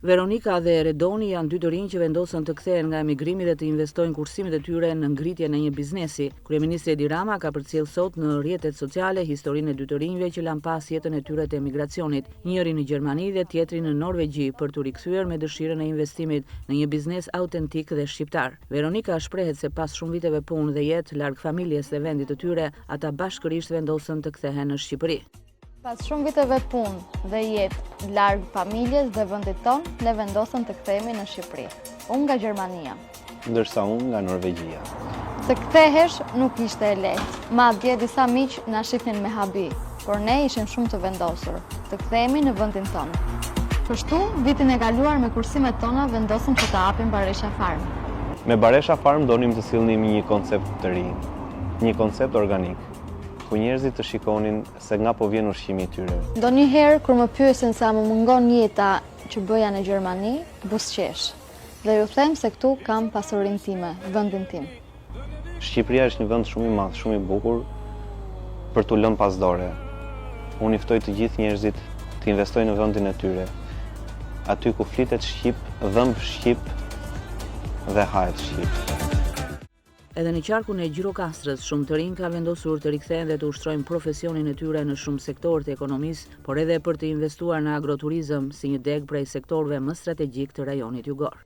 Veronika dhe Redoni janë dy të rinj që vendosën të kthehen nga emigrimi dhe të investojnë kursimet e tyre në ngritjen e një biznesi. Kryeministri Edi Rama ka përcjellë sot në rrjetet sociale historinë e dy të rinjve që lanë pas jetën e tyre të emigracionit, njëri në Gjermani dhe tjetri në Norvegji, për t'u rikthyer me dëshirën e investimit në një biznes autentik dhe shqiptar. Veronika shprehet se pas shumë viteve punë dhe jetë larg familjes dhe vendit të tyre, ata bashkërisht vendosën të kthehen në Shqipëri. Pas shumë viteve punë dhe jetë larg familjes dhe vendit tonë, ne vendosëm të kthehemi në Shqipëri. Unë nga Gjermania. Ndërsa unë nga Norvegjia. Të kthehesh nuk ishte e lehtë. Madje disa miq na shihnin me habi, por ne ishim shumë të vendosur të kthehemi në vendin tonë. Kështu, vitin e kaluar me kursimet tona vendosëm që të hapim Baresha Farm. Me Baresha Farm donim të sillnim një koncept të ri, një koncept organik, ku njerëzit të shikonin se nga po vjen ushqimi i tyre. Ndonjëherë kur më pyesin se a më mungon jeta që bëja në Gjermani, buzëqesh dhe ju them se këtu kam pasurinë time, vendin tim. Shqipëria është një vend shumë i madh, shumë i bukur për t'u lënë pas dore. Unë i ftoj të gjithë njerëzit të investojnë në vendin e tyre, aty ku flitet shqip, dhëmb shqip dhe hahet shqip. Edhe në qarkun e Gjirokastrës, shumë të rinj kanë vendosur të rikthehen dhe të ushtrojnë profesionin e tyre në shumë sektorë të ekonomisë, por edhe për të investuar në agroturizëm, si një degë prej sektorëve më strategjikë të rajonit jugor.